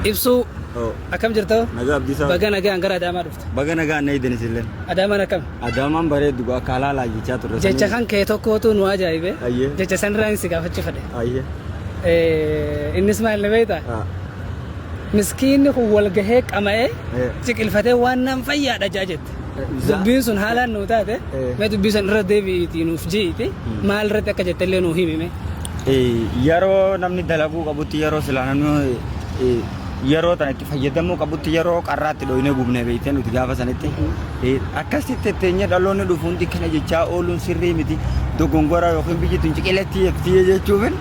Ibsuu Oh, akkam jirta? Nagaa Abdiisaa. Baga nagaan gara Adaamaa dhufte. Baga nagaan na eegdan isinillee. Adaamaan akkam? Adaamaan bareeddu akka halaalaa jechaa turre. Jecha kan kee tokkootu nu ajaa'ibe. Ayyee. Jecha sanirraa si gaafachuu fedhe. Ayyee. Innis maal na beektaa? Ah. Miskiinni kun wal gahee qama'ee Eh. ciqilfatee waan naan fayyaadha ja'a jette. Dubbiin sun haalaan nuu taate Eh. mee dubbii san irra deebi'iitii nuuf ji'iiti maal irratti akka jette illee nuu himi mee. Yeroo namni dalaguu qabutti yeroo silaa namni yeroo tana itti fayyadamuu qabutti yeroo qarraatti dhoynee gubnee beektee nuti gaafa sanitti akkasitti teenyee dhaloonni dhufu hundi kana jechaa ooluun sirrii miti dogongora yookiin biyyi tun ciqiletti jettee jechuufin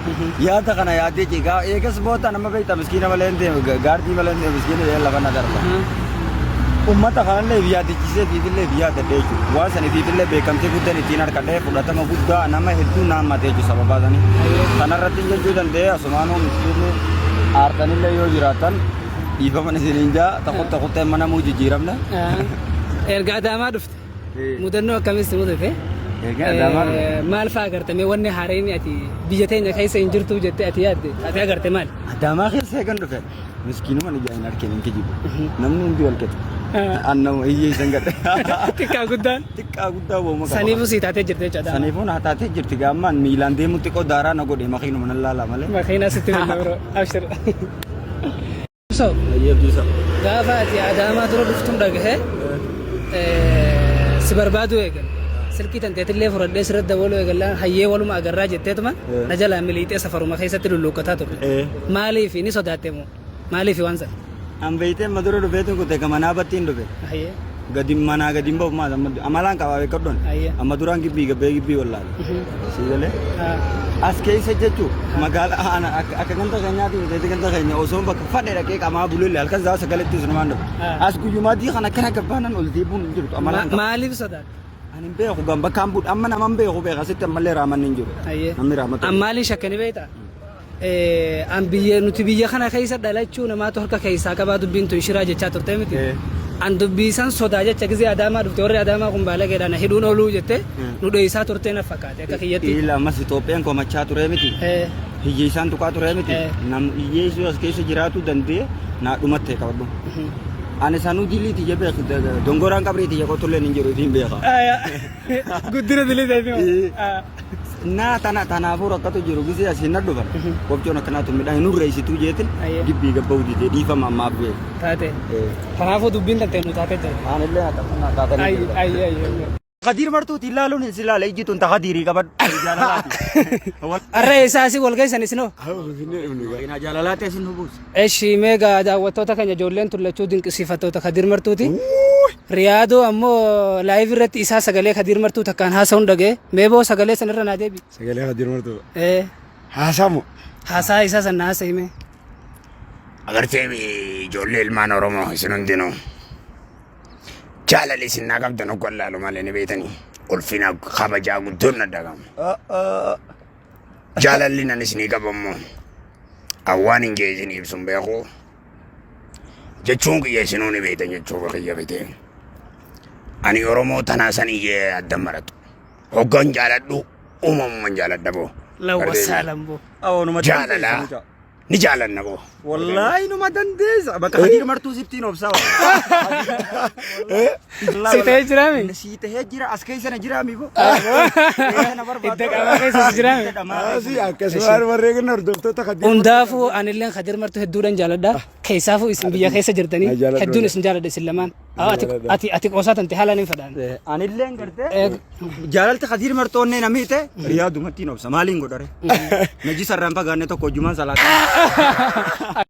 yaada kana yaadee cigaa eegas booda nama beekta miskiina malee hin deemu gaardii malee hin deemu miskiina lafa na darba. Ummata kanallee if yaadachiisee ifiifillee if yaadadhe jechuudha. Waan san ifiifillee beekamtii guddaan ittiin harkadhee fudhatama guddaa nama hedduu naan mate jechuudha sababaa sanii. Kanarratti jechuu danda'ee asumaanuu miskiinni aartanillee yoo jiraattan dhiifaman isiniin jaa takutta kuttee mana muu jijjiiramne. Erga Adaamaa dhufte mudannoo akkamii si mudate? Erga Adaamaa dhufte. Maal fa'aa agarte mee wanni haareen ati biyya teenya keessa hin jirtu jettee ati yaadde ati agarte maali? Adaamaa keessa eegan dhufe. Miskiinuma ijaan hin argine hin kijibu. Namni hundi wal qixa. Annama hiyyeessan gadhe. Xiqqaa guddaan. Xiqqaa guddaa wooma qaba. Saniifuu sii taatee jirti jechuudha. Saniifuu naa taatee jirti gaammaan miilaan deemu xiqqoo daaraa na godhe makiinuma nan laalaa malee. Makiinaa sitti binna biroo. Abshir. So, Ayyee Abdiisaa. gaafa ati Adaamaa dura dhuftuun dhagahe si barbaaduu eegal. Silkii tanteetillee fudhadhee sirratti dabaluu eegallaan hayyee waluma agarraa jetteetuma na jalaa miliixee safaruma keessatti lulluuqqataa turte. Maaliif ni sodaatte moo? Maaliif waan sana? An beeytee amma dura dhufeetiin kute ka manaa battiin dhufe. Hayyee. Gadi manaa gadi hin bahu maal amma amalaan qabaa beekadhoon. Hayyee. Amma duraan gibbii gabbee gibbii wallaale. Sii galee. As keessa jechuun magaalaa ana akka akka ganda keenyaati miti ganda keenya osoo bakka fadhe dhaqee qamaa bulelle halkan saa sagaletti sunumaan dhufe. As guyyumaa dii kana akkana gabbaanan ol deebi'uun hin jirtu amalaan qaba. Maaliif sodaatte? Ani hin beeku gan bakka hin amma nama hin beeku beeka asitti ammallee raamanni hin jiru. Hayyee. Namni raamatu. An maaliin shakkani beektaa? An biyya nuti biyya kana keessa dhalachuu namaatu harka keessaa qabaa dubbiin tun shiraa jechaa turte miti. An dubbii san sodaa jecha gizee Adaamaa dhufte warri Adaamaa kun baalageedha na hidhuun ooluu jette nu dheessaa turte na fakkaate akka kiyyatti. Ila ammas Itoophiyaan komachaa turee miti. Hiyyeessaan tuqaa turee miti. Nam hiyyeessuu as keessa jiraatu danda'e naa dhumatte qabadhu. Ani sanuu dilii tiyya beeku dongoraan qabrii tiyya qotulleen hin jiru ifiin beeka. Guddina dilii ta'e. Naa tana tanaafuu rakkatu jiru gisee asiin na dhufan. Wabcoon akkanaatu midhaan hin hurreessituu jeetin Ayyee. gibbii gabba'uu didee dhiifama ammaaf ga'e. Taate. Kanaafuu dubbiin tantee nu taatee jira. Anillee akkasuma taatanii Ayyi jirta. ayyi ayyi. Kadiir martuuti ilaaluun hin silaala ijji tun ta kadiirii qabadhu. Jaalalaati. Arra eessaa asii wal geessan isinoo? Finfinnee dhufne gaa. Makiinaa jaalalaati asin nu buuse. Eshi meegaa daawwattoota keenya ijoolleen tullachuu dinqisiifattoota Kadiir Martuuti. Riyaadoo ammoo laayiv irratti isaa sagalee Kadiir Martuu takkaan haasa'uun dhaga'e. Mee boo sagalee san irra naa deebi. Sagalee Kadiir Martuu. Ee Haasamu. haasaa isaa san na haasa'i mee. Agartee ijoollee ilmaan Oromoo isin hundinuu jaalala isin naa qabdan hoggan laalu malee ni beektanii ulfina kabajaa guddoon na dhagama. Jaalalli nan isinii qabu immoo awwaan hin jee isinii ibsun beeku jechuun kiyya isinuu ni beektan jechuuf kiyya miti. Ani Oromoo tanaa san iyyee addan maratu. Hoggan jaaladhu uumamuman jaaladha boo. Lawwa saalan boo. Jaalala ni jaalanna boo. Wallaahi numa dandeessa. Bakka Kadiir martuu sittiin obsaa. Si ta'ee jiraami? Si ta'ee jira as keessa na jiraami boo. Hidda qaamaa keessa si jiraami? Asii akkasumaan warreen kun hordoftoota Kadiir Martuu. Hundaafuu anilleen Kadiir Martuu hedduudhaan jaaladha. Keessaafuu isin biyya keessa jirtanii Na jaaladhu. hedduun isin jaaladha isin lamaan. Ati ati ati qoosaa tante haalaan hin fedhaan. Anilleen gartee jaalalti Kadiir martoonnee namni ta'e riyaadumattiin obsa maaliin godhare. Najisa irraan fagaanne tokko hojjumaan salaataa.